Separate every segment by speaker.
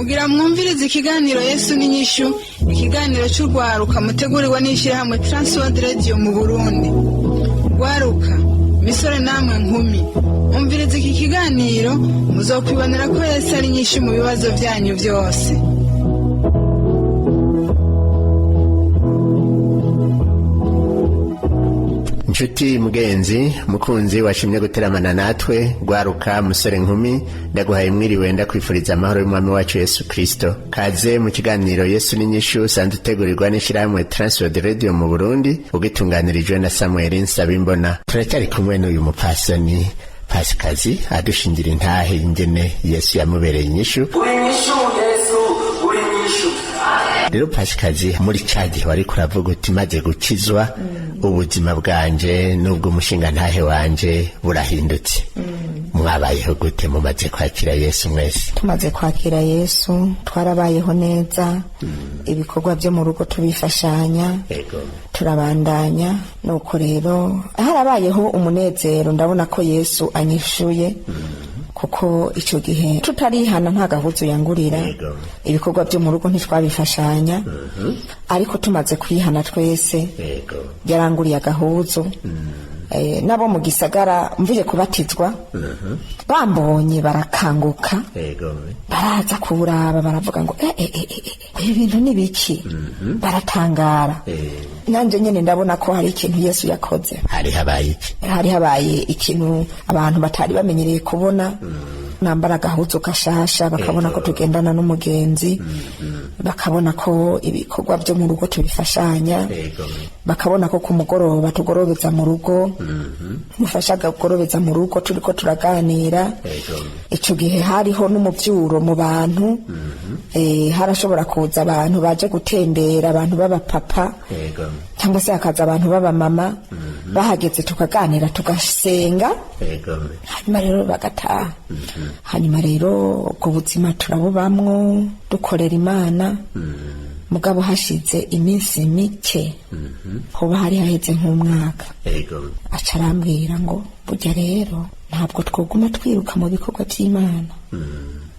Speaker 1: Mugira mwumvirize ikiganiro Yesu n'inyishu, ikiganiro cy'urwaruka mutegurirwa n'ishyirahamwe Transworld Radio mu Burundi. Rwaruka, misore namwe nkumi, umvirize iki kiganiro, muzokwibonera ko Yesu ari inyishu mu bibazo byanyu byose.
Speaker 2: Inshuti, mugenzi, mukunzi washimye guteramana natwe, rwaruka, musore, nkumi, ndaguhaye mwiriwe, ndakwifuriza amahoro y'Umwami wacu Yesu Kristo. Kaze mu kiganiro Yesu n'inyishu usanzwe utegurirwa n'ishyirahamwe Transworld Radio mu Burundi, ugitunganirijwe na Samuel Nsabimbona. Turacyari kumwe n'uyu mupasoni Pasikazi adushingira intahe ingene Yesu yamubereye inyishu.
Speaker 3: Uri inyishu Yesu, uri inyishu.
Speaker 2: Rero Pasikazi, muri ca gihe wariko uravuga uti maze gukizwa ubuzima bwanje n'ubwo umushinga ntahe wanje burahindutse, mwabayeho gute mumaze kwakira Yesu mwese?
Speaker 4: Tumaze kwakira Yesu twarabayeho neza, ibikorwa byo mu rugo tubifashanya. Turabandanya. Nuko rero harabayeho umunezero, ndabona ko Yesu anyishuye, kuko icyo gihe tutarihana nta gahuzu yangurira. Ibikorwa byo mu rugo ntitwabifashanya, ariko tumaze kwihana twese yaranguriye agahuzu. Nabo mu gisagara mvuye kubatizwa bambonye barakanguka, baraza kuraba, baravuga ngo eh, eh, eh, eh, ibi bintu ni biki? Baratangara. Nanjye nyene ndabona ko hari ikintu Yesu yakoze.
Speaker 2: Hari habaye iki?
Speaker 4: Hari habaye ikintu abantu batari bamenyereye kubona: nambara agahuzu gashasha, bakabona ko tugendana n'umugenzi, bakabona ko ibikorwa byo mu rugo tubifashanya, bakabona ko ku mugoroba tugorobeza mu rugo, mufasha kugorobeza mu rugo turiko turaganira. Ico gihe hariho n'umuvyuro mu bantu. Harashobora kuza abantu baje gutembera, abantu b'abapapa, cyangwa se hakaza abantu b'abamama. Bahageze tukaganira, tugasenga, hanyuma rero bagataha. Hanyuma rero ubwo buzima turabubamwo, dukorera Imana. Mugabo hashize iminsi mike, hoba hari haheze nk'umwaka, aca arambwira ngo burya rero ntabwo twoguma twiruka mu bikorwa by'Imana,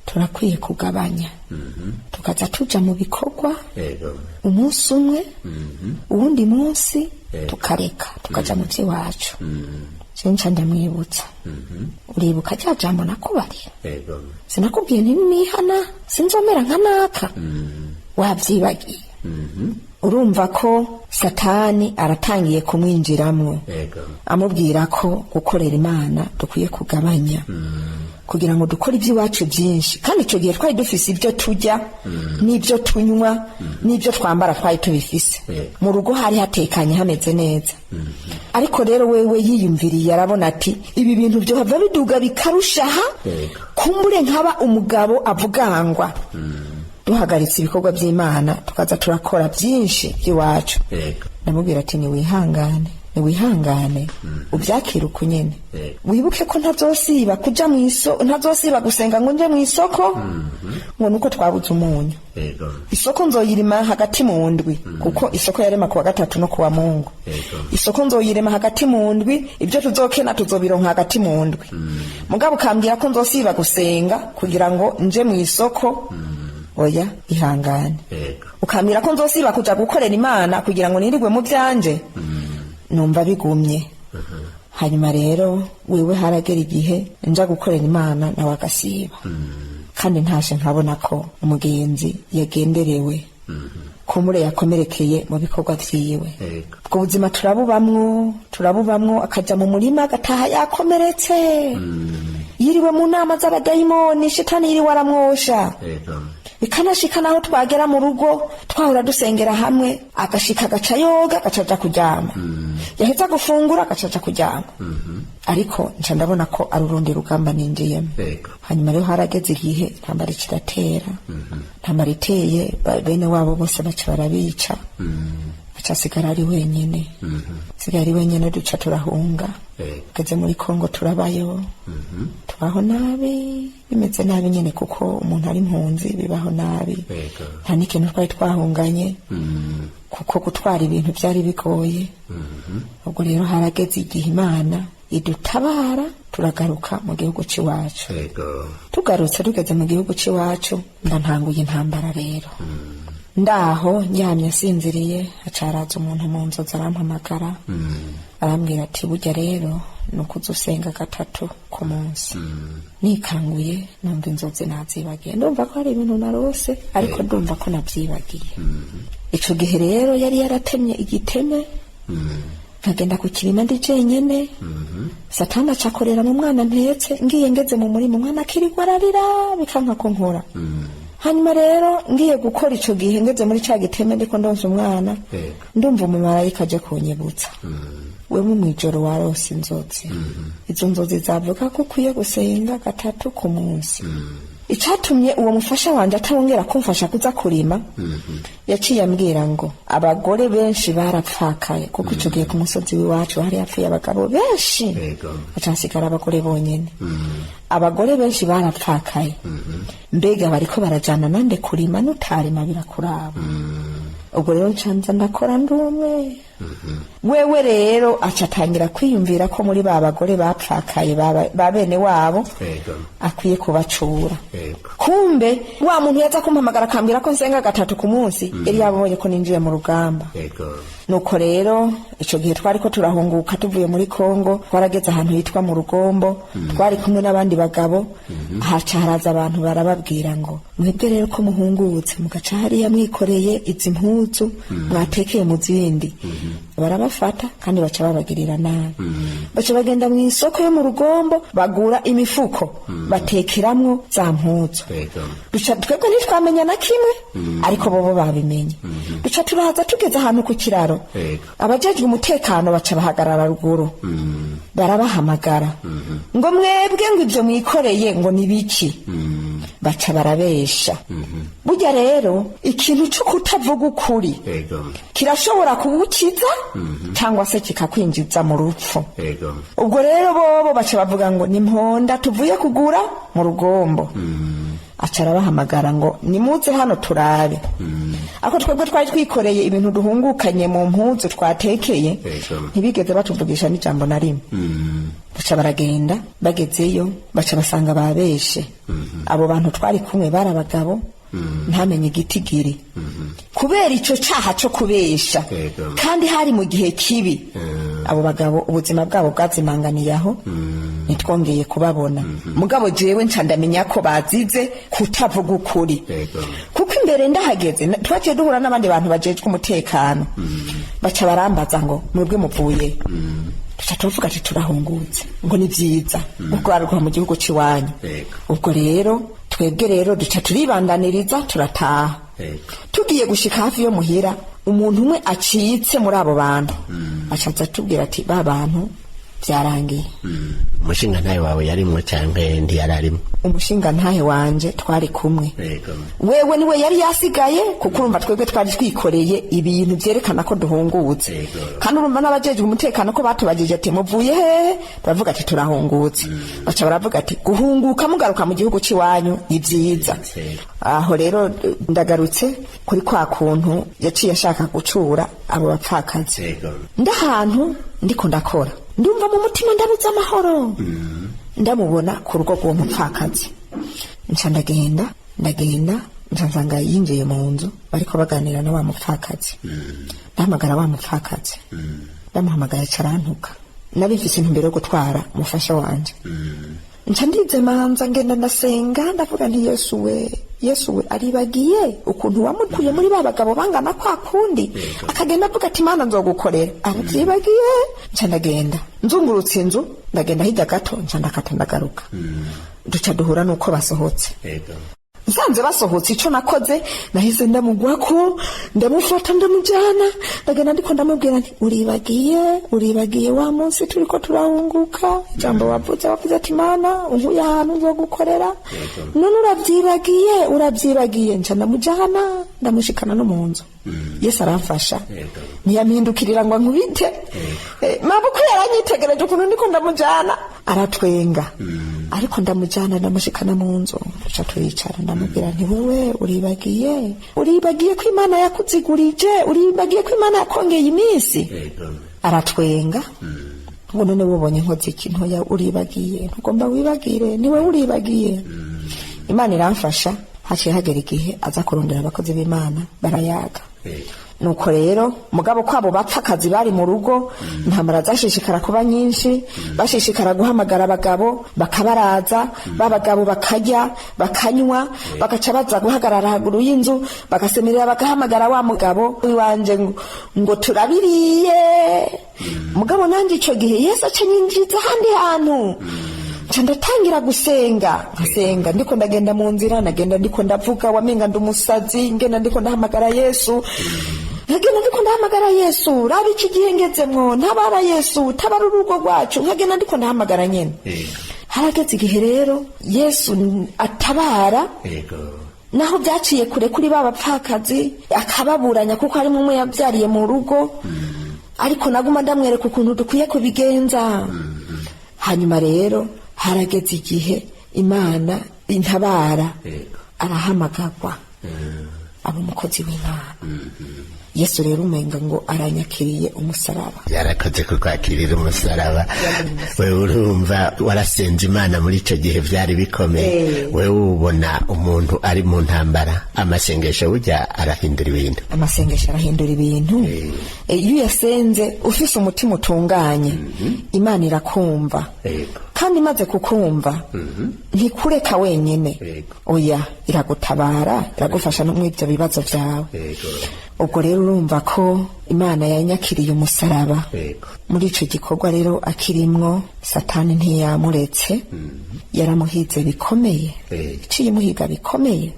Speaker 4: turakwiye kugabanya, tukaza tuja mu bikorwa umunsi umwe, uwundi munsi tukareka, tukaja mu by'iwacu. Sinca ndamwibutsa: uribuka rya jambo nakubariye? Sinakubwiye nti nihana sinzomera nka naka? Wabyibagiye? Urumva ko Satani aratangiye kumwinjiramwo, amubwira ko gukorera Imana dukwiye kugabanya kugira ngo dukore iby'iwacu byinshi. Kandi icyo gihe twari dufise ibyo turya n'ibyo tunywa n'ibyo twambara, twari tubifise. Mu rugo hari hatekanye, hameze neza. Ariko rero wewe yiyumviriye, arabona ati ibi bintu byohava biduga bikarushaha, kumbure nkaba umugabo avugangwa, duhagaritse ibikorwa by'Imana tukaza turakora byinshi by'iwacu. Ndamubwira ati niwihangane, niwihangane, ubyakire uko nyene. Wibuke ko ntazosiba kuja mu isoko, ntazosiba gusenga ngo nje mu isoko ngo nuko twabuze umunyu. Isoko nzoyirima hagati mu ndwi, kuko isoko yarema kuwa gatatu no kuwa Mungu. Isoko nzoyirema hagati mu ndwi, ibyo tuzokena tuzobironka hagati mu ndwi. Mugabo ukambwira ko nzosiba gusenga kugira ngo nje mu isoko, oya, ihangane. Ukambwira ko nzosiba kuja gukorera Imana kugira ngo nirirwe mu byanje, numva bigumye. Hanyuma rero wewe haragera igihe nja gukorera Imana nawe agasiba, kandi ntashe nkabona ko umugenzi yagenderewe, kumure yakomerekeye mu bikorwa vyiwe. Ubwo buzima turabubamwo, turabubamwo, akaja mu murima agataha yakomeretse, yiriwe mu nama z'abadayimoni, shitani yiriwe aramwosha. Bikanashika naho twagera mu rugo, twahora dusengera hamwe, agashika agaca yoga, agaca aja kuryama, yaheza gufungura agaca aja kuryama. Ariko nca ndabona ko ari urundi rugamba ninjiyemo. Hanyuma rero harageze igihe intambara ikiratera. Intambara iteye, bene wabo bose baca barabica, aca asigara ari wenyene, asigara ari wenyene. Duca turahunga. Tugeze muri Kongo turabayo, tubaho nabi, bimeze nabi nyene, kuko umuntu ari impunzi bibaho nabi. Nta n'ikintu twari twahunganye, kuko gutwara ibintu byari bigoye. Ubwo rero harageze igihe Imana idutabara, turagaruka mu gihugu c'iwacu.
Speaker 2: Yego.
Speaker 4: Tugarutse, tugeze mu gihugu c'iwacu, ndantanguye intambara rero. Ndaho ndyamye nsinziriye, acaraza umuntu mu nzozi, arampamagara, arambwira ati: "Burya rero ni ukuza usenga gatatu ku munsi." Nikanguye numva inzozi nazibagiye, ndumva ko hari ibintu narose, ariko ndumva ko nabyibagiye. Ico gihe rero yari yaratemye igiteme, nkagenda ku kirima ndi jenyene. Satani acakorera mu mwana mpetse. Ngiye, ngeze mu murima, umwana akirirwa ararira, bikanka ko nkora. Hanyuma rero ngiye gukora, ico gihe ngeze muri ca giteme ndiko ndonsa umwana, ndumva umumarayika aje kunyibutsa: "Wewe mw'ijoro warose inzozi, izo nzozi zavuga ko ukwiye gusenga gatatu ku munsi." Icatumye uwo mufasha wanje atawongera kumfasha kuza kurima, yaciye ambwira ngo abagore benshi barapfakaye, kuko ico gihe ku musozi w'iwacu hari hapfuye abagabo benshi, haca hasigara abagore bonyene. Abagore benshi barapfakaye, mbega bariko barajana nande kurima? Nutarima birakuraba. Ubwo rero ncanza ndakora ndumwe. Wewe rero aca atangira kwiyumvira ko muri ba bagore bapfakaye ba bene wabo akwiye kubacura. Kumbe wa muntu yaza kumpamagara akambwira ko nsenga gatatu ku munsi, yari yabonye ko ninjiye mu rugamba. Nuko rero ico gihe twari ko turahunguka tuvuye muri Kongo, twarageze ahantu hitwa mu Rugombo, twari kumwe n'abandi bagabo. Haca haraza abantu, barababwira ngo: "Mwebwe rero ko muhungutse mugaca hariya mwikoreye izi mpuzu mwatekeye mu zindi?" Barabafata kandi baca babagirira nabi. Baca bagenda mu isoko yo mu Rugombo, bagura imifuko batekeramwo za mpuzu. Duca twebwe ntitwamenya na kimwe, ariko bobo babimenye. Duca turaza, tugeze ahantu ku kiraro, abajejwe umutekano baca bahagarara ruguru, barabahamagara ngo: "Mwebwe," ngo, "ibyo mwikoreye," ngo, "ni biki?" Baca barabesha. Burya rero ikintu cyo kutavuga ukuri kirashobora kugukiza cyangwa se kikakwinjiza mu rupfu. Ubwo rero bobo baca bavuga ngo ni mponda tuvuye kugura mu Rugombo. Aca arabahamagara ngo: "Nimuze hano turabe." Ako twebwe twari twikoreye ibintu duhungukanye mu mpuzu twatekeye, ntibigeze batuvugisha n'ijambo na rimwe. Baca baragenda, bagezeyo baca basanga babeshe. Abo bantu twari kumwe bari abagabo ntamenye igitigiri. Kubera ico caha co kubesha, kandi hari mu gihe kibi, abo bagabo ubuzima bwabo bwazimanganiye aho, ntitwongeye kubabona. Mugabo jewe nca ndamenya ko bazize kutavuga ukuri, kuko imbere ndahageze twaciye duhura n'abandi bantu bajejwe umutekano, baca barambaza ngo: "Mwebwe muvuye?" Tuca tuvuga ati: "Turahungutse." Ngo: "Ni vyiza kugaruka mu gihugu c'iwanyu." Ubwo rero twebwe rero duca turibandaniriza, turataha. Tugiye gushika hafi yo muhira, umuntu umwe acitse muri abo bantu acaza atubwira ati: "Ba bantu byarangiye."
Speaker 2: Umushinga ntahe wawe yarimwo canke ntiyari arimwo?
Speaker 4: Umushinga ntahe wanje twari kumwe. Wewe niwe yari yasigaye, kuko urumva twebwe twari twikoreye ibintu vyerekana ko duhungutse. Kandi urumva n'abajejwe umutekano ko batubajije ati: "Muvuye hehe?" Turavuga ati: "Turahungutse." Baca baravuga ati: "Guhunguka mugaruka mu gihugu c'iwanyu ni vyiza." Aho rero ndagarutse kuri kwa kuntu yaciye ashaka gucura abo bapfakazi. Ndahantu ndiko ndakora, ndumva mu mutima ndabuze amahoro, ndamubona ku rugo rw'uwo mupfakazi. Nca ndagenda, ndagenda, nca nsanga yinjiye mu nzu, bariko baganira na wa mupfakazi. Ndahamagara wa mupfakazi, ndamuhamagaye aca arantuka. Nari mfise intumbero yo gutwara umufasha wanje. Nca ndizemanza, ngenda ndasenga, ndavuga nti: "Yesu we, Yesu we, aribagiye ukuntu wamukuye muri ba bagabo bangana kwa kundi, akagenda avuga ati: 'Mana nzogukorera,' arabyibagiye." Nca ndagenda, nzungurutse inzu, ndagenda hirya gato, nca ndakata, ndagaruka. Duca duhura nuko basohotse. Nsanze basohotse, ico nakoze nahise ndamugwako, ndamufata, ndamujana, ndagenda ndiko ndamubwira nti: "Uribagiye, uribagiye wa munsi turiko turahunguka, ijambo wavuze, wavuze ati: 'Mana unkuye ahantu nzogukorera,' none urabyibagiye, urabyibagiye." Nca ndamujana, ndamushikana no mu nzu. Yesu aramfasha, ntiyampindukirira ngo ankubite. Mabukwe yaranyitegereje ukuntu ndiko ndamujana, aratwenga. Ariko ndamujana, ndamushikana mu nzu, duca turicara, ndamubwira nti: "Wewe uribagiye, uribagiye ko Imana yakuzigurije, uribagiye ko Imana yakongeye iminsi." Aratwenga. Ngo none wubonye nkoze iki? Ntoya, uribagiye, ntugomba wibagire, niwe uribagiye. Imana iramfasha. Haciye hagera igihe aza kurondera abakozi b'Imana, barayaga. Nuko rero mugabo kwabo bapfakazi bari mu rugo, intambara zashishikara kuba nyinshi, bashishikara guhamagara abagabo bakabaraza. Ba bagabo bakarya, bakanywa, bagaca baza guhagarara haguru y'inzu, bagasemerera, bagahamagara wa mugabo wanje ngo turabiriye. Mugabo nanjye ico gihe Yesu aca anyinjiza ahandi hantu, nca ndatangira gusenga, nkasenga ndiko ndagenda mu nzira, nagenda ndiko ndavuga, wamenga ndi umusazi, ngenda ndiko ndahamagara Yesu, nkagenda ndiko ndahamagara Yesu: "Raba iki gihe ngezemwo, ntabara Yesu, tabara urugo rwacu." Nkagenda ndiko ndahamagara nyene. Harageze igihe rero Yesu atabara, naho byaciye kure kuri ba bapfakazi, akababuranya kuko harimo umwe yabyariye mu rugo, ariko naguma ndamwereka ukuntu dukwiye kubigenza. Hanyuma rero harageze igihe Imana intabara, arahamagagwa, aba umukozi w'Imana. Yesu rero umenga ngo aranyakiriye umusaraba.
Speaker 2: Yarakoze kukwakirira umusaraba. Wewe urumva warasenze Imana muri icyo gihe byari bikomeye. Wewe ubona umuntu ari mu ntambara, amasengesho burya arahindura ibintu.
Speaker 4: Amasengesho arahindura ibintu. Iyo uyasenze ufise umutima utunganye, Imana irakumva. Kandi imaze kukumva ntikureka wenyine. Oya, iragutabara, iragufasha no muri ibyo bibazo byawe. Ubwo rero urumva ko Imana yanyakiriye umusaraba. Muri ico gikorwa rero akirimwo, Satani ntiyamuretse, yaramuhize bikomeye. Iciye imuhiga bikomeye.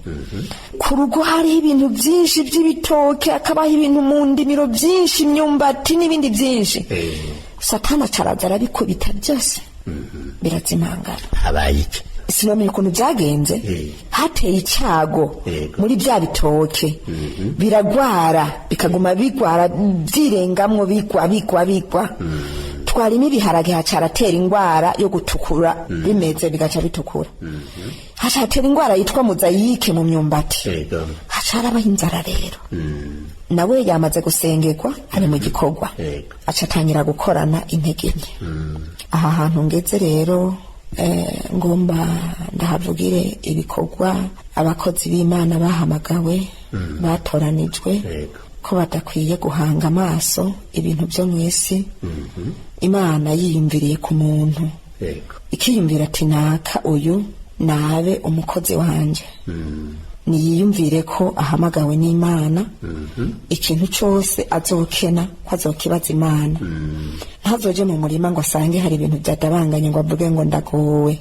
Speaker 4: Ku rugo hariho ibintu byinshi by'ibitoke, akabaho ibintu mu ndimiro byinshi, imyumbati n'ibindi byinshi. Satani acaraza arabikubita byose, birazimangana.
Speaker 2: Habaye iki?
Speaker 4: Sinamenya ukuntu byagenze. Hateye icyago muri bya bitoke, biragwara, bikaguma bigwara, byirengamwo, bigwa, bigwa, bigwa. Twarimo ibiharage, haca haratera indwara yo gutukura, bimeze bigaca bitukura. Haca hatera indwara yitwa mosaïque mu myumbati. Haca harabaho inzara. Rero nawe yamaze gusengerwa, ari mu gikorwa, aca atangira gukorana intege nke. Aha hantu ngeze rero, ngomba ndahavugire ibikorwa abakozi b'Imana bahamagawe, batoranijwe, ko badakwiye guhanga amaso ibintu byo mu isi. Imana yiyumviriye ku muntu, ikiyumvira ati: "Naka uyu nabe umukozi wanje," niyiyumvire ko ahamagawe n'Imana. Ikintu cyose azokena ko azokibaza Imana. Ntazoje mu murima ngo asange hari ibintu byadabanganye ngo avuge ngo ndagowe.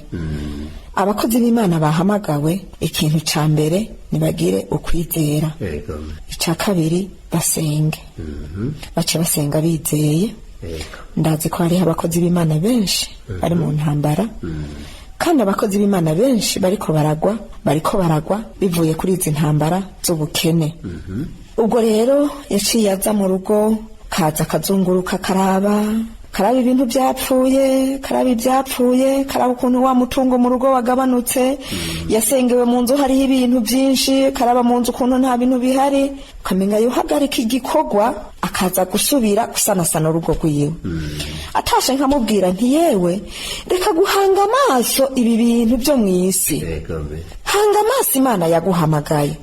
Speaker 4: Abakozi b'Imana bahamagawe, ikintu ca mbere nibagire ukwizera. Icya kabiri, basenge, bace basenga bizeye. Ndazi ko hariho abakozi b'Imana benshi bari mu ntambara, kandi abakozi b'Imana benshi bariko baragwa, bariko baragwa bivuye kuri izi ntambara z'ubukene. Ubwo rero yaciye aza mu rugo, kaza akazunguruka, karaba, karaba ibintu byapfuye, karaba ibyapfuye, karaba ukuntu wa mutungo mu rugo wagabanutse. Yasengewe mu nzu hariho ibintu byinshi, karaba mu nzu ukuntu nta bintu bihari, ukamenga yohagarika igikorwa akaza gusubira gusanasana urugo rwiwe. Atashe nkamubwira nti: "Yewe, reka guhanga amaso ibi bintu byo mu isi, hanga amaso Imana yaguhamagaye."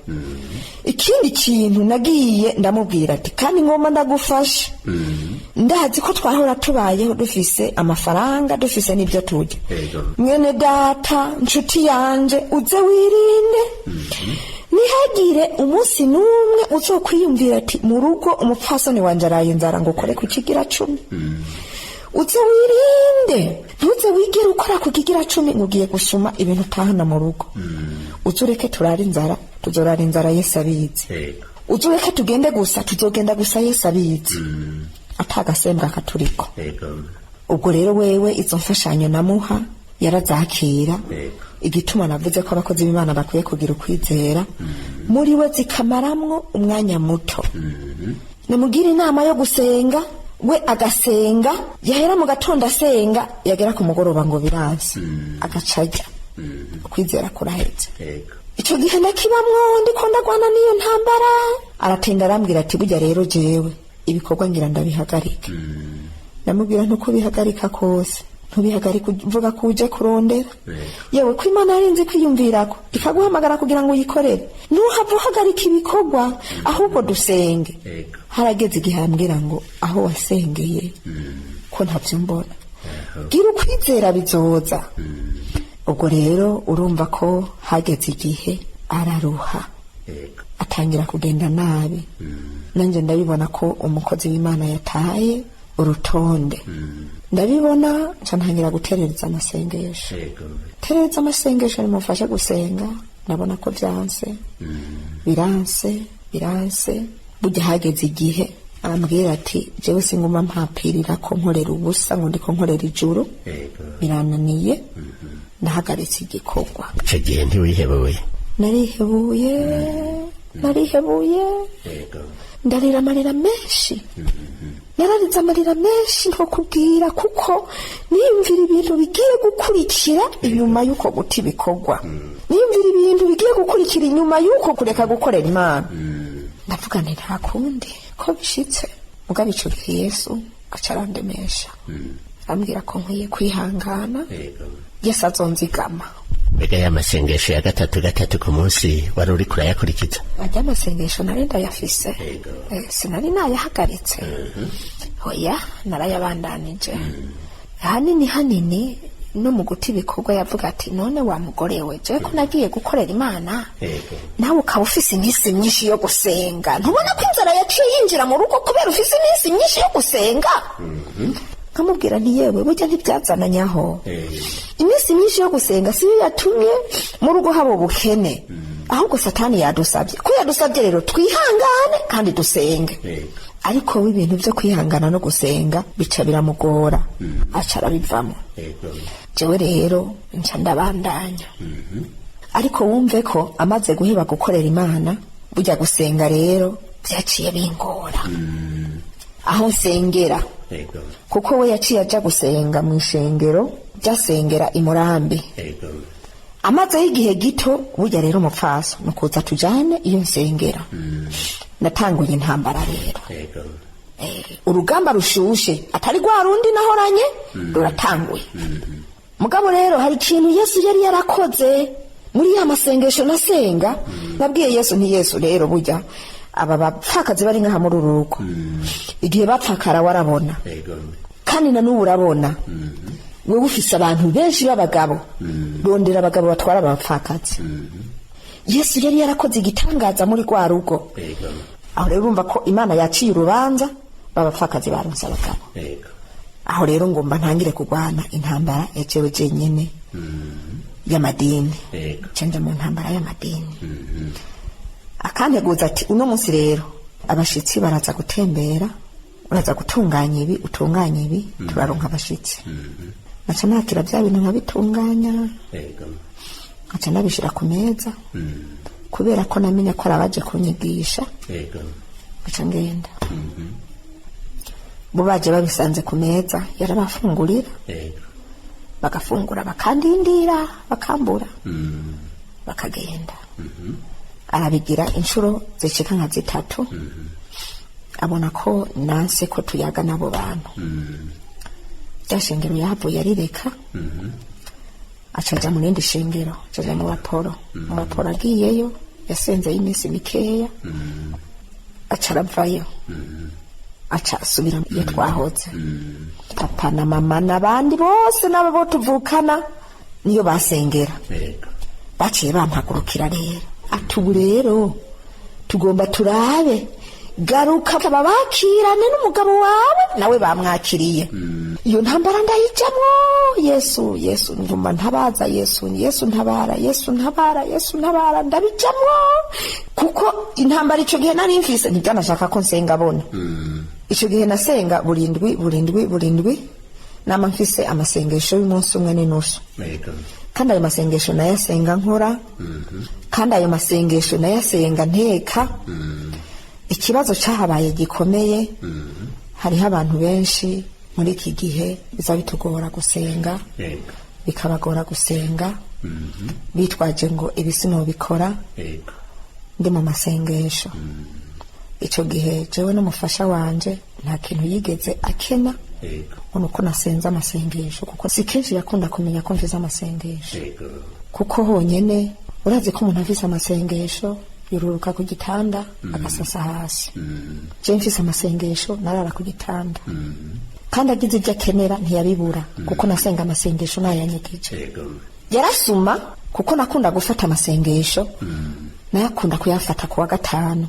Speaker 4: Ikindi kintu nagiye ndamubwira ati: "Kandi ngomba ndagufasha, ndazi ko twahora tubayeho dufise amafaranga, dufise n'ibyo turya. Mwene data, nshuti yanje, uze wirinde, ntihagire umunsi n'umwe uzokwiyumvira ati mu rugo umupfasoni wanje araye inzara ngo ukore ku kigira cumi. Uze wirinde, ntuze wigere ukora ku kigira cumi ngo ugiye gusuma ibintu utahana mu rugo. Uze ureke turare inzara, tuzorara inzara Yesu abizi. Uze ureke tugende gusa, tuzogenda gusa Yesu abizi, atagasembwa katuriko." Ubwo rero wewe izo mfashanyo namuha yarazakira. Igituma navuze ko abakozi b'Imana bakwiye kugira ukwizera muri we, zikamaramwo umwanya muto. Namugira inama yo gusenga, we agasenga, yahera mu gatondo asenga, yagera ku mugoroba ngo biranze, agaca ajya, ukwizera kurahetse. Icyo gihe ndakibamwo, ndiko ndagwana n'iyo ntambara. Aratinda arambwira ati: "Burya rero jewe ibikorwa ngira ndabihagarike." Ndamubwira ntukubihagarika kose, ntubihagarika uvuga ko uje kurondera. Yewe, ko Imana yarinze kwiyumvirako ikaguhamagara kugira ngo uyikorere, ntuhave uhagarika ibikorwa, ahubwo dusenge. Harageze igihe arambwira ngo aho wasengeye ko ntavyo mbona, gira ukwizera bizoza. Ubwo rero urumva ko hageze igihe araruha, atangira kugenda nabi. Nanjye ndabibona ko umukozi w'Imana yataye urutonde, ndabibona, nca ntangira guterereza amasengesho. Terereza amasengesho, nimufashe gusenga. Ndabona ko byanse, biranse, biranse. Burya hageze igihe arambwira ati jewe singuma mpapirira ko nkorera ubusa, ngo ndiko nkorera ijuru, birananiye, ndahagaritse igikorwa.
Speaker 2: Icyo gihe ntiwihebuye?
Speaker 4: Narihebuye, narihebuye, ndarira amarira menshi, nararize amarira menshi ntokubwira, kuko niyumvira ibintu bigiye gukurikira inyuma y'uko guta ibikorwa, niyumvira ibintu bigiye gukurikira inyuma y'uko kureka gukorera Imana. Ndavuga nti nta kundi ko bishitse. Mugabo ico gihe Yesu aca arandemesha, arambwira ko nkwiye kwihangana, Yesu azonzigama.
Speaker 2: Mbega ya masengesho ya gatatu gatatu ku munsi wari uriko urayakurikiza?
Speaker 4: Ajya amasengesho nari ndayafise. Sinari nayahagaritse, oya, narayabandanije hanini hanini. No mu guta ibikorwa yavuga ati none wa mugore we, jewe ko nagiye gukorera Imana, nawe ukaba ufise iminsi myinshi yo gusenga, ntubona ko inzara yaciye yinjira mu rugo kubera ufise iminsi myinshi yo gusenga? Nkamubwira nti yewe, burya ntibyazananyaho, iminsi myinshi yo gusenga siyo yatumye mu rugo haba ubukene, ahubwo Satani yadusabye. Ko yadusabye rero, twihangane kandi dusenge. Ariko we ibintu byo kwihangana no gusenga bica biramugora, aca arabivamo. Jewe rero nca ndabandanya. Ariko wumve ko amaze guheba gukorera Imana, burya gusenga rero byaciye bingora aho nsengera, kuko we yaciye aja gusenga mu ishengero ryasengera i Murambi. Amazeho igihe gito, burya rero umupfaso ni ukuza tujane iyo nsengera. Natanguye intambara rero. Urugamba rushushe atari rwa rundi nahoranye ruratanguye. Mugabo rero hari ikintu Yesu yari yarakoze muri ya masengesho nasenga. Nabwiye Yesu nti Yesu rero, burya aba bapfakazi bari ngaha muri uru rugo, igihe bapfakara warabona, kandi na n'ubu urabona. Wewe ufise abantu benshi b'abagabo, rondera abagabo batwara abapfakazi. Yesu yari yarakoze igitangaza muri rwa rugo. Aho rero urumva ko Imana yaciye urubanza, b'abapfakazi baronse abagabo. Aho rero ngomba ntangire kurwana intambara ya jewe jenyene y'amadini. Nca mu ntambara y'amadini, akanteguza ati uno munsi rero abashitsi baraza gutembera, uraza gutunganya ibi, utunganya ibi, turaronka abashitsi. Naca nakira bya bintu nkabitunganya, nkaca nabishira ku meza, kubera ko namenya ko ari abaje kunyigisha. Nkaca ngenda, bo baje babisanze ku meza, yarabafungurira, bagafungura, bakandindira, bakambura, bakagenda. Arabigira inshuro zicika nka zitatu, abona ko nanse ko tuyaga n'abo bantu. Rya shengero yahavuye arireka, aca aja mu rindi shengero, aca aja mu baporo. Mu baporo agiyeyo yasenzeyo iminsi mikeya, aca aravayo, aca asubira iyo twahoze. Papa na mama n'abandi bose n'abo bo tuvukana niyo basengera. Baciye bampagurukira rero, ati ubu rero tugomba turabe, garuka babakirane n'umugabo wawe, nawe bamwakiriye. Iyo ntambara ndayijamwo. Yesu, Yesu, nguma ntabaza Yesu, Yesu ntabara, Yesu ntabara, Yesu ntabara. Ndabijamwo kuko intambara ico gihe nari mfise ntibyanashaka ko nsenga abona. Ico gihe nasenga burindwi burindwi burindwi, nama mfise amasengesho y'umunsi umwe n'inusu, kandi ayo masengesho nayasenga nkora, kandi ayo masengesho nayasenga nteka. Ikibazo cyahabaye gikomeye, hariho abantu benshi muri iki gihe biza bitugora gusenga, bikabagora gusenga bitwaje ngo ibi sinobikora ndi mu masengesho. Icyo gihe jewe n'umufasha wanje nta kintu yigeze akena. Ngo nuko nasenze amasengesho, kuko si kenshi yakunda kumenya ko mfise amasengesho. Kuko honyene urazi ko umuntu afise amasengesho yururuka ku gitanda agasasa hasi. Je mfise amasengesho narara ku gitanda, kandi agize ibyo akenera ntiyabibura, kuko nasenga amasengesho nayanyegije. Yarasuma kuko nakunda gufata amasengesho, nayakunda kuyafata ku wa gatanu.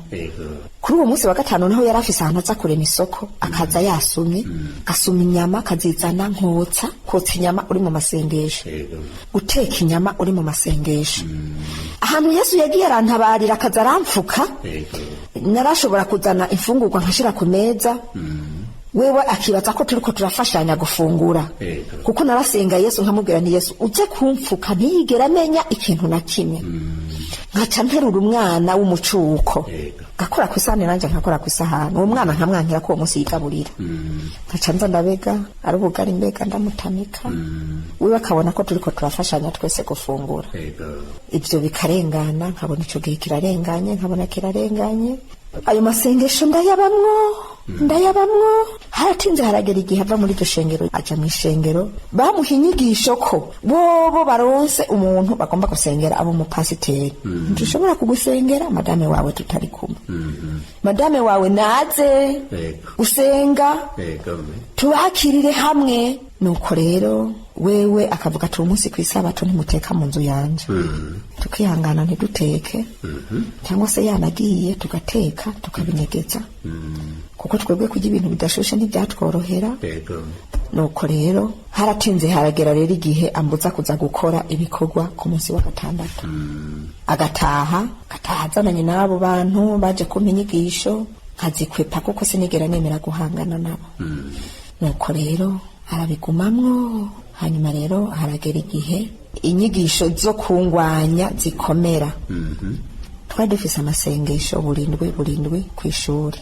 Speaker 4: Kuri uwo munsi wa gatanu naho yari afise ahantu aza kurema isoko, akaza yasumye, asuma inyama akazizana, nkotsa. Kotsa inyama uri mu masengesho, guteka inyama uri mu masengesho. Ahantu Yesu yagiye arantabarira akaza aramfuka, narashobora kuzana imfungurwa nkashira ku meza, wewe akibaza ko turiko turafashanya gufungura, kuko narasenga Yesu nkamubwira nti: "Yesu, uze kumfuka ntiyigera amenya ikintu na kimwe." Nkaca nterura umwana w'umucuko, gakora ku isahani, nanjye nkakora ku isahani, uwo mwana nkamwankira ko uwo munsi yigaburira. Nkaca nza ndabega, ari ubugari mbega ndamutamika, wewe akabona ko turiko turafashanya twese gufungura. Ibyo bikarengana, nkabona ico gihe kirarenganye, nkabona kirarenganye. Ayo masengesho ndayabamwo, ndayabamwo. Haratinze haragera igihe ava muri iryo shengero, aja mu ishengero bamuha inyigisho ko bobo baronse umuntu bagomba gusengera, abo umupasiteri. "Ntushobora kugusengera madame wawe tutari kumwe. Madame wawe naze gusenga, tubakirire hamwe." Nuko rero wewe akavuga ati: "Umunsi ku isabato ntimuteka mu nzu yanje." Tukihangana ntiduteke, cyangwa se yanagiye tugateka tukabinyegeza, kuko twebwe kurya ibintu bidashushe ntibyatworohera. Nuko rero haratinze haragera rero igihe ambuza kuza gukora ibikorwa ku munsi wa gatandatu, agataha, agataha azananye n'abo bantu baje kumpa inyigisho, nkazikwepa kuko sinigera nemera guhangana nabo. Nuko rero arabigumamwo. Hanyuma rero haragera igihe inyigisho zo kungwanya zikomera. Twari dufise amasengesho burindwi burindwi ku ishuri.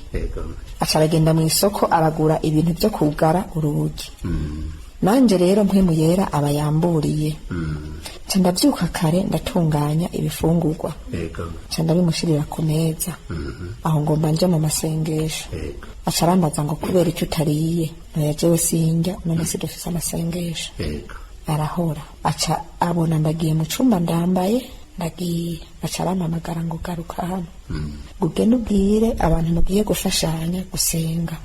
Speaker 4: Aca aragenda mu isoko aragura ibintu byo kugara urugi. Nanje rero Mpwemu Yera aba yamburiye, nca ndabyuka kare, ndatunganya ibifungurwa, nca ndabimushirira ku meza aho ngomba nje mu masengesho. Aca arambaza ngo: "Kubera icyo utariye?" Noya, jewe sinjya none si dufise amasengesho. Arahora, aca abona ndagiye mu cumba, ndambaye ndagiye. Aca arampamagara ngo: "Garuka hano, ngo ugende ubwire abantu mugiye gufashanya gusenga,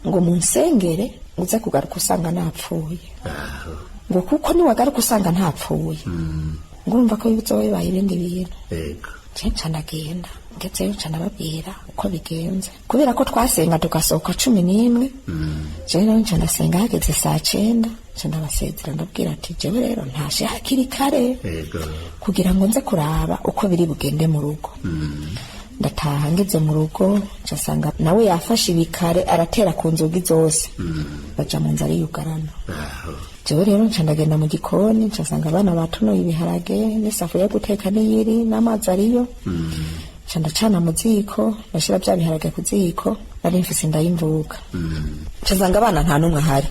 Speaker 4: ngo munsengere uze kugaruka usanga napfuye, ngo kuko niwagaruka usanga ntapfuye, ngo urumva ko bizoba bibaye ibindi bintu." Nca ndagenda, ngezeyo nca ndababwira uko bigenze. Kubera ko twasenga tugasohoka 11, jewe nawe nca ndasenga hageze saa 9, nca ndabasezera, ndabwira ati: "Jewe rero ntashe hakiri kare kugira ngo nze kuraba uko biri bugende mu rugo." Ndataha, ngeze mu rugo nca nsanga nawe yafashe ibikare aratera ku nzugi zose, baja mu nzu ariyugarana. Jewe rero nca ndagenda mu gikoni, nca nsanga abana batonoye ibiharage n'isafuriya yo guteka niyiri n'amazi ariyo. Nca ndacana mu ziko, ndashira bya biharage ku ziko. Nari mfise inda y'imvuka. Nca nsanga abana nta n'umwe ahari.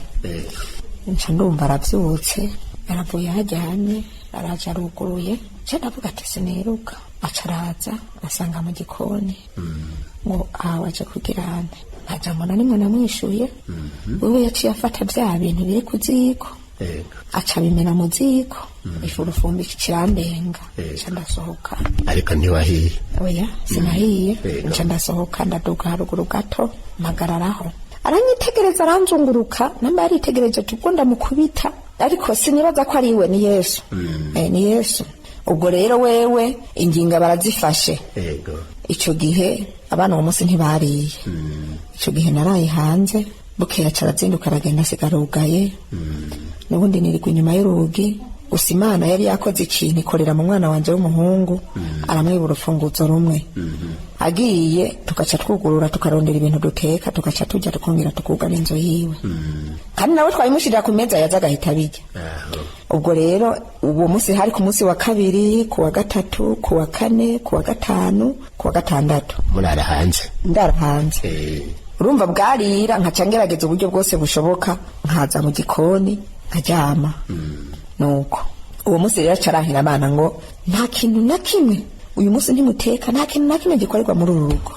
Speaker 4: Nca ndumva aravyutse, aravuye aharyamye, araje aruguruye. Nca ndavuga ati: "Siniruka." Aca araza asanga mu gikoni ngo: "Aha waje kugira ane?" Nta jambo na rimwe namwishuye. Wewe yaciye afata bya bintu biri ku ziko, aca abimena mu ziko, ifurufumbi kirambenga. Nca ndasohoka.
Speaker 2: Ariko ntiwahiye?
Speaker 4: Oya, sinahiye.
Speaker 2: Yego.
Speaker 4: Nca ndasohoka, ndaduga haruguru gato, mpagararaho. Aranyitegereza, aranzunguruka, namba yaritegereje tubwo ndamukubita, ariko sinibaza ko ari iwe, ni Yesu. Ni Yesu. Ubwo rero wewe ingingo barazifashe. Ico gihe abana uwo munsi ntibariye. Ico gihe naraye hanze. Bukeye aca arazinduka aragenda, asigara arugaye. N'ubundi nirirwa inyuma y'urugi. Gusa Imana yari yakoze ikintu, ikorera mu mwana wanje w'umuhungu, aramwiba urufunguzo rumwe. Agiye tugaca twugurura, tukarondera ibintu duteka, tugaca tujya, tukongera tukugara inzu yiwe. Kandi nawe twabimushirira ku meza, yaza agahita abirya. Ubwo rero uwo munsi hari ku munsi wa kabiri, ku wa gatatu, ku wa kane, ku wa gatanu, ku wa gatandatu.
Speaker 2: Murara hanze?
Speaker 4: Ndara hanze. Urumva bwarira, nkaca ngerageza uburyo bwose bushoboka, nkaza mu gikoni nkaryama. Nuko uwo munsi rero acarahira abana ngo: "Nta kintu na kimwe uyu munsi ntimuteka, nta kintu na kimwe gikorerwa muri uru rugo."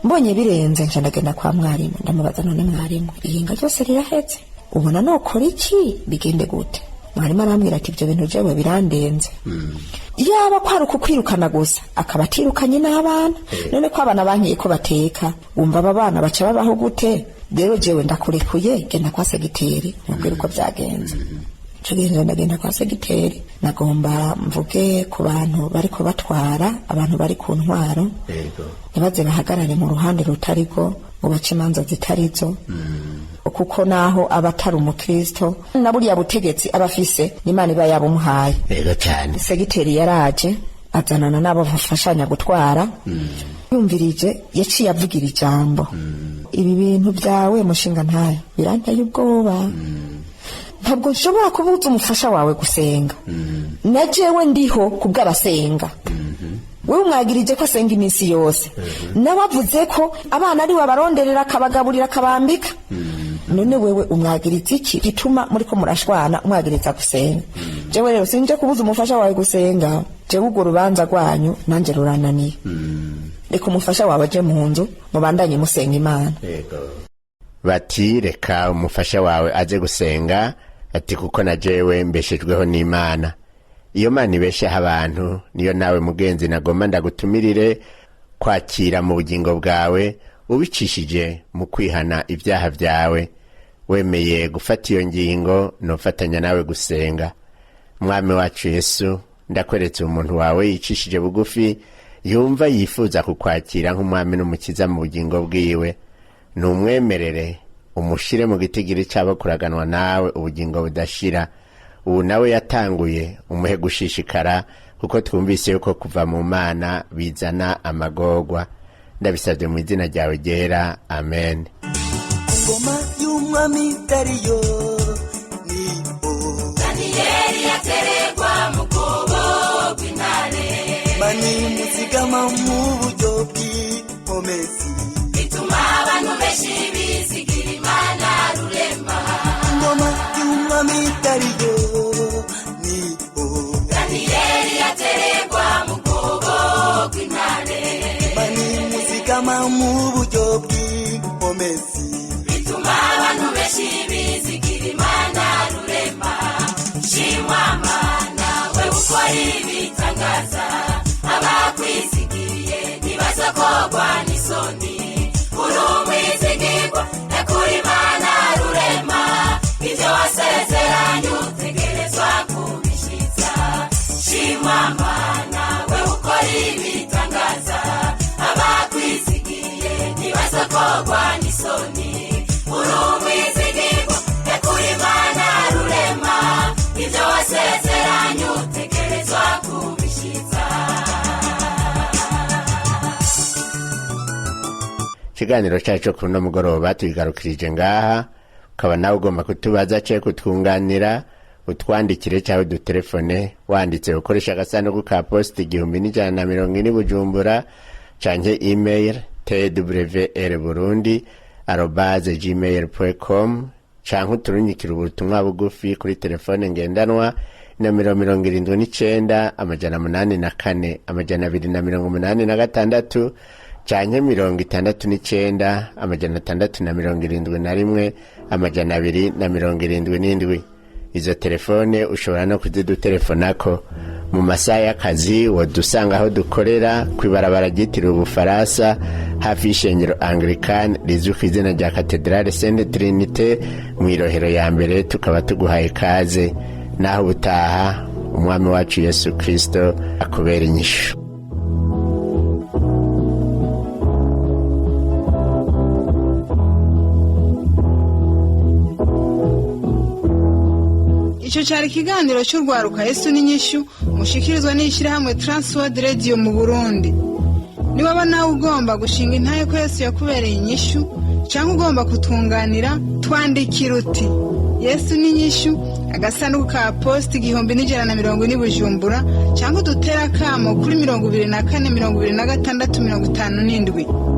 Speaker 4: Mbonye birenze, nca ndagenda kwa mwarimu, ndamubaza: "None mwarimu, ihinga ryose rirahetse, ubona nokora iki, bigende gute?" Mwarimu arambwira ati: "Ibyo bintu jewe birandenze. Yaba kwari ukukwirukana gusa, akaba atirukanye n'abana. None ko abana bankiye ko bateka, wumva aba bana baca babaho gute? Rero jewe ndakurekuye, genda kwa segiteri mubwire uko byagenze." Ico gihe nje ndagenda kwa segiteri. Nagomba mvuge ku bantu bariko batwara, abantu bari ku ntwaro, ntibaze bahagarare mu ruhande rutari rwo ngo bace imanza zitarizo, kuko naho aba atari umukristo, na buriya butegetsi aba afise n'Imana iba yabumuhaye.
Speaker 2: Yego cyane.
Speaker 4: Segiteri yaraje, azanana n'abo bafashanya gutwara. Yumvirije, yaciye avugira ijambo: "Ibi bintu byawe mushinga ntayo biranteye ubwoba. Ntabwo nshobora kubuza umufasha wawe gusenga, na jewe ndiho kubw'abasenga. Wewe umwagirije ko asenga iminsi yose, nawe avuze ko abana ari we abaronderera, akabagaburira, akabambika. None wewe umwagiriza iki gituma muriko murashwana, umwagiriza gusenga? Jewe rero sinje kubuza umufasha wawe gusenga. Jewe urwo rubanza rwanyu nanje rurananiye. Reka umufasha wawe aje mu nzu, mubandanye musenga Imana."
Speaker 2: Bati: "Reka umufasha wawe aze gusenga," ati, "kuko na jewe mbeshejweho n'Imana." Iyo Mana ibesheho abantu niyo nawe mugenzi nagomba ndagutumirire kwakira mu bugingo bwawe, ubicishije mu kwihana ibyaha byawe. Wemeye gufata iyo ngingo, nufatanya nawe gusenga. Mwami wacu Yesu, ndakweretse umuntu wawe yicishije bugufi, yumva yifuza kukwakira nk'umwami n'umukiza mu bugingo bwiwe. Numwemerere, umushyire mu gitigiri cy'abo kuraganwa nawe ubugingo budashira. Ubu nawe yatanguye, umuhe gushishikara, kuko twumvise yuko kuva mu Mana bizana amagorwa. Ndabisabye mu izina ryawe ryera, amen.
Speaker 3: Ngoma y'umwami Dariyo niho
Speaker 5: Daniyeli yateregwa mu bwobo bw'intare.
Speaker 3: Mani muzigama mu buryo bw'inkomezi.
Speaker 5: Bituma abantu benshi bizigira Imana Rurema.
Speaker 3: Ngoma y'umwami Dariyo niho
Speaker 5: Daniyeli yateregwa mu bwobo bw'intare.
Speaker 3: Mani muzigama mu buryo bw'inkomezi.
Speaker 5: Bituma abantu benshi bizigira Imana Rurema. Shimwa Mana, we ukora ibitangaza. Abakwizigiye ntibazokogwa n'isoni. Uri umwizigirwa ekuri Imana Rurema. Ibyo wasezeranye utegerezwa kubishitsa. Shimwa Mana, we ukora ibitangaza. Abakwizigiye ntibazokogwa n'isoni. Uri umwizigirwa ekuri Imana Rurema. Ibyo wasezeranye utegerezwa kubishitsa.
Speaker 2: Ikiganiro cyacu kuri uno mugoroba tubigarukirije ngaha. Ukaba nawe ugomba kutubaza cyangwa kutwunganira, utwandikire cyangwa udutelefone. Wanditse ukoresha agasanduku ka posita 1140 Bujumbura, canke email twrburundi@gmail.com, canke uturunyikire ubutumwa bugufi kuri telefone ngendanwa nomero 79 804 286, canke 69 671 277. Izo telefone ushobora no kuzidutelefonako mu masaha y'akazi. Wodusanga aho dukorera kw'ibarabara ryitiriwe Ubufaransa, hafi y'ishengero Anglikani rizwi ku izina rya Katedrale Sainte Trinité, mu Irohero ya mbere. Tukaba tuguhaye ikaze. Naho ubutaha, umwami wacu Yesu Kristo akubera inyishu.
Speaker 1: Icyo cyari ikiganiro cy'urwaruka Yesu n'inyishu, mushikirizwa n'ishyirahamwe Transworld Radio mu Burundi. Niwaba nawe ugomba gushinga intahe ko Yesu yakubereye inyishu, cyangwa ugomba kutunganira, twandikira uti: "Yesu n'inyishu", agasanduku ka posita 1140 Bujumbura, cyangwa udutere akamo kuri 24 26 57.